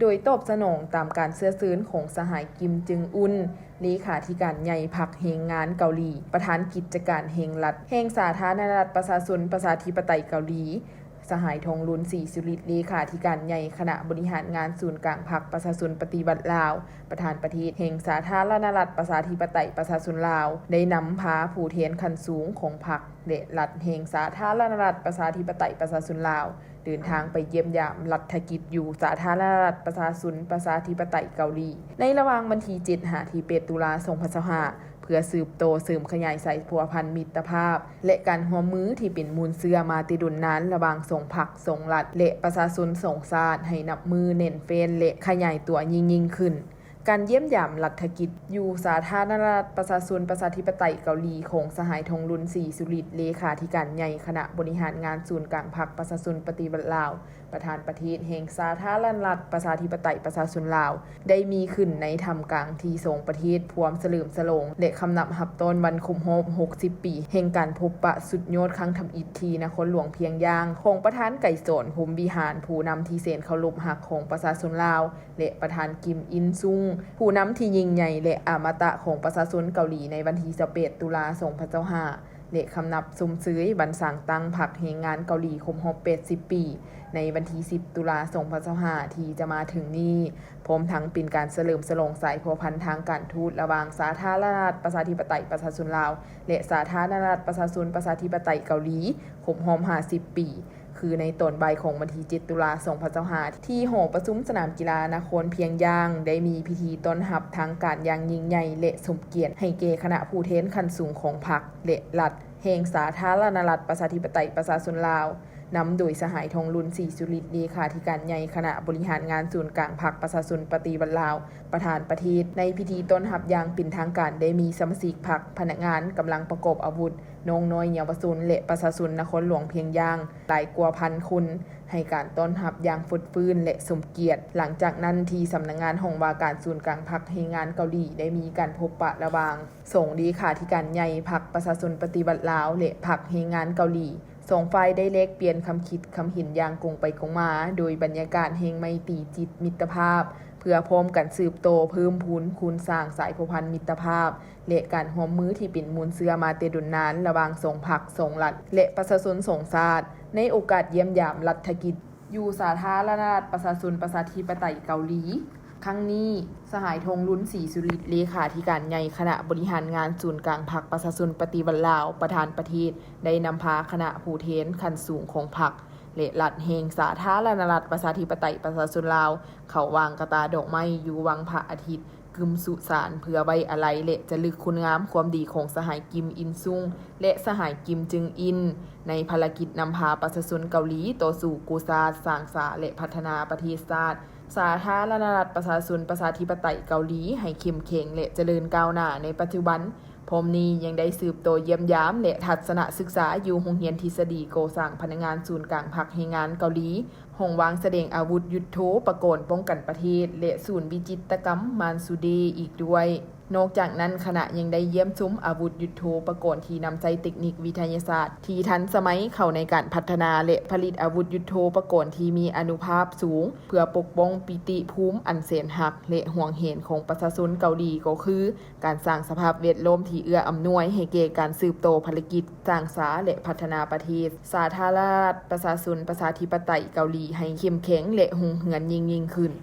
ໂດຍຕອບສະໜອງຕາມການເຊື້ອເຊີນຂອງສະຫາຍ ກິມ ເຈິງອຸນ ເລຂາທິການໃຫຍ່ພັກແຮງງານເກົາຫຼີ, ປະທານກິດຈະການແຫ່ງລັດແຫ່ງສາທາລະນະລັດປະຊາຊົນປະຊາທິປະໄຕເກົາຫຼີ, ສະຫາຍ ທອງລຸນ ສີສຸລິດ ເລຂາທິການໃຫຍ່ຄະນະບໍລິຫານງານສູນກາງພັກປະຊາຊົນປະຕິວັດລາວ, ປະທານປະເທດແຫ່ງສາທາລະນະລັດປະຊາທິປະໄຕປະຊາຊົນລາວ ໄດ້ນຳພາຜູ້ແທນຂັ້ນສູງຂອງພັກ ແລະ ລັດແຫ່ງສາທາລະນະລັດປະຊາທິປະໄຕປະຊາຊົນລາວ ເດີນທາງໄປຢ້ຽມຢາມລັດຖະກິດຢູ່ສາທາລະນະລັດປະຊາຊົນປະຊາທິປະໄຕເກົາຫຼີ ໃນລະຫວ່າງວັນທີເຈັດຫາທີແປດຕຸລາ ສອງພັນຊາວຫ້າ ເພື່ອສືບຕໍ່ເສີມຂະຫຍາຍສາຍພົວພັນມິດຕະພາບ ແລະ ການຮ່ວມມືທີ່ເປັນມູນເຊື້ອມາແຕ່ດົນນານລະຫວ່າງສອງພັກ, ສອງລັດ ແລະ ປະຊາຊົນສອງຊາດ ໃຫ້ນັບມື້ແໜ້ນແຟ້ນ ແລະ ຂະຫຍາຍຕົວຍິ່ງໆຂຶ້ນ. ການຢ້ຽມຢາມລັດຖະກິດຢູ່ສາທາລະນະລັດປະຊາຊົນປະຊາທິປະໄຕເກົາຫຼີຂອງສະຫາຍ ທອງລຸນ ສີສຸລິດ ເລຂາທິການໃຫຍ່ຄະນະບໍລິຫານງານສູນກາງພັກປະຊາຊົນປະຕິວັດລາວ, ປະທານປະເທດແຫ່ງສາທາລະນະລັດປະຊາທິປະໄຕປະຊາຊົນລາວ ໄດ້ມີຂຶ້ນໃນທ່າມກາງທີ່ສອງປະເທດພວມສະເຫຼີມສະຫຼອງ ແລະ ຄຳນັບຮັບຕ້ອນວັນຄົບຮອບຫົກສິບປີ ແຫ່ງການພົບປະສຸດຍອດຄັ້ງທຳອິດທີ່ນະຄອນຫຼວງພຽງຢາງ ຂອງປະທານໄກສອນ ພົມວິຫານ ຜູ້ນຳທີ່ແສນເຄົາລົບຮັກຂອງປະຊາຊົນລາວ ແລະ ປະທານ ກິມ ອິນຊຸງ ຜູ້ນຳທີ່ຍິ່ງໃຫຍ່ ແລະ ອະມະຕະຂອງປະຊາຊົນເກົາຫຼີ ໃນວັນທີຊາວແປດຕຸລາ ສອງພັນຊາວຫ້າ ແລະ ຄຳນັບຊົມເຊີຍວັນສ້າງຕັ້ງພັກແຮງງານເກົາຫຼີຄົບຮອບແປດສິບປີ ໃນວັນທີສິບຕຸລາ ສອງພັນຊາວຫ້າ ທີ່ຈະມາເຖິງນີ້, ພ້ອມທັງເປັນການສະເຫຼີມສະຫຼອງສາຍພົວພັນທາງການທູດລະຫວ່າງສາທາລະນະລັດປະຊາທິປະໄຕປະຊາຊົນລາວ ແລະ ສາທາລະນະລັດປະຊາຊົນປະຊາທິປະໄຕເກົາຫຼີ ຄົບຮອບຫ້າສິບປີ ຄືໃນຕອນບ່າຍຂອງວັນທີເຈັດຕຸລາ ສອງພັນຊາວຫ້າ ທີ່ຫໍປະຊຸມສະໜາມກິລານະຄອນພຽງຢາງ ໄດ້ມີພິທີຕ້ອນຮັບທາງການຢ່າງຍິ່ງໃຫຍ່ ແລະ ສົມກຽດໃຫ້ແກ່ຄະນະຜູ້ແທນຂັ້ນສູງຂອງພັກ ແລະ ລັດແຫ່ງສາທາລະນະລັດປະຊາທິປະໄຕປະຊາຊົນລາວ, ນຳໂດຍສະຫາຍ ທອງລຸນ ສີສຸລິດ ເລຂາທິການໃຫຍ່ຄະນະບໍລິຫານງານສູນກາງພັກປະຊາຊົນປະຕິວັດລາວ, ປະທານປະເທດ. ໃນພິທີຕ້ອນຮັບຢ່າງເປັນທາງການ ໄດ້ມີສະມາຊິກພັກ, ພະນັກງານ, ກຳລັງປະກອບອາວຸດ, ນ້ອງນ້ອຍເຍົາວະຊົນ ແລະ ປະຊາຊົນນະຄອນຫຼວງພຽງຢາງ ຫຼາຍກວ່າພັນຄົນ ໃຫ້ການຕ້ອນຮັບຢ່າງຟົດຟື້ນ ແລະ ສົມກຽດ. ຫຼັງຈາກນັ້ນ, ທີ່ສຳນັກງານຫ້ອງວ່າການສູນກາງພັກແຮງງານເກົາຫຼີ ໄດ້ມີການພົບປະລະຫວ່າງສອງເລຂາທິການໃຫຍ່ພັກປະຊາຊົນປະຕິວັດລາວ ແລະ ພັກແຮງງານເກົາຫຼີ. ສອງຝ່າຍໄດ້ແລກປ່ຽນຄຳຄິດຄຳເຫັນຢ່າງກົງໄປກົງມາ, ໂດຍບັນຍາກາດແຫ່ງໄມຕີຈິດມິດຕະພາບ ເພື່ອພ້ອມກັນສືບຕໍ່ເພີ່ມພູນຄູນສ້າງສາຍພົວພັນມິດຕະພາບ ແລະ ການຮ່ວມມືທີ່ເປັນມູນເຊື້ອມາແຕ່ດົນນານລະຫວ່າງສອງພັກ, ສອງລັດ ແລະ ປະຊາຊົນສອງຊາດ. ໃນໂອກາດຢ້ຽມຢາມລັດຖະກິດຢູ່ສາທາລະນະລັດປະຊາຊົນປະຊາທິປະໄຕເກົາຫຼີຄັ້ງນີ້, ສະຫາຍ ທອງລຸນ ສີສຸລິດ ເລຂາທິການໃຫຍ່ຄະນະບໍລິຫານງານສູນກາງພັກປະຊາຊົນປະຕິວັດລາວ, ປະທານປະເທດ ໄດ້ນຳພາຄະນະຜູ້ແທນຂັ້ນສູງຂອງພັກ ແລະ ລັດແຫ່ງສາທາລະນະລັດປະຊາທິປະໄຕປະຊາຊົນລາວ ເຂົ້າວາງກະຕ່າດອກໄມ້ຢູ່ວັງພະອາທິດ ກຶມສຸສານ ເພື່ອໄວ້ອາໄລ ແລະ ຈະລຶກຄຸນງາມຄວາມດີຂອງສະຫາຍ ກິມ ອິນຊຸງ ແລະ ສະຫາຍ ກິມ ເຈິງອິນ ໃນພາລະກິດນຳພາປະຊາຊົນເກົາຫຼີຕໍ່ສູ້ກູ້ຊາດ, ສ້າງສາ ແລະ ພັດທະນາປະເທດຊາດ ສາທາລະນະລັດປະຊາຊົນປະຊາທິປະໄຕເກົາຫຼີ ໃຫ້ເຂັ້ມແຂງ ແລະ ຈະເລີນກ້າວໜ້າໃນປັດຈຸບັນ. ພ້ອມນີ້ຍັງໄດ້ສືບຕໍ່ຢ້ຽມຢາມ ແລະ ທັດສະນະສຶກສາຢູ່ໂຮງຮຽນທິດສະດີກໍ່ສ້າງພະນັກງານສູນກາງພັກແຮງງານເກົາຫຼີ, ຫ້ອງວາງສະແດງອາວຸດຍຸດໂທປະກອນປ້ອງກັນປະເທດ ແລະ ສູນວິຈິດຕະກຳມານຊູເດ ອີກດ້ວຍ. ນອກຈາກນັ້ນ, ຄະນະຍັງໄດ້ຢ້ຽມຊົມອາວຸດຍຸດໂທປະກອນທີ່ນຳໃຊ້ເຕັກນິກວິທະຍາສາດທີ່ທັນສະໄໝເຂົ້າໃນການພັດທະນາ ແລະ ຜະລິດອາວຸດຍຸດໂທປະກອນທີ່ມີອານຸພາບສູງ ເພື່ອປົກປ້ອງປິຕິພູມອັນແສນຮັກ ແລະ ຫວງແຫນຂອງປະຊາຊົນເກົາຫຼີ ກໍຄື ການສ້າງສະພາບແວດລ້ອມທີ່ເອື້ອອຳນວຍໃຫ້ແກ່ການສືບຕໍ່ພາລະກິດສ້າງສາ ແລະ ພັດທະນາປະເທດສາທາລະນະລັດປະຊາຊົນປະຊາທິປະໄຕເກົາຫຼີ ໃຫ້ເຂັ້ມແຂງ ແລະ ຮຸ່ງເຮືອງຍິ່ງໆຂຶ້ນ.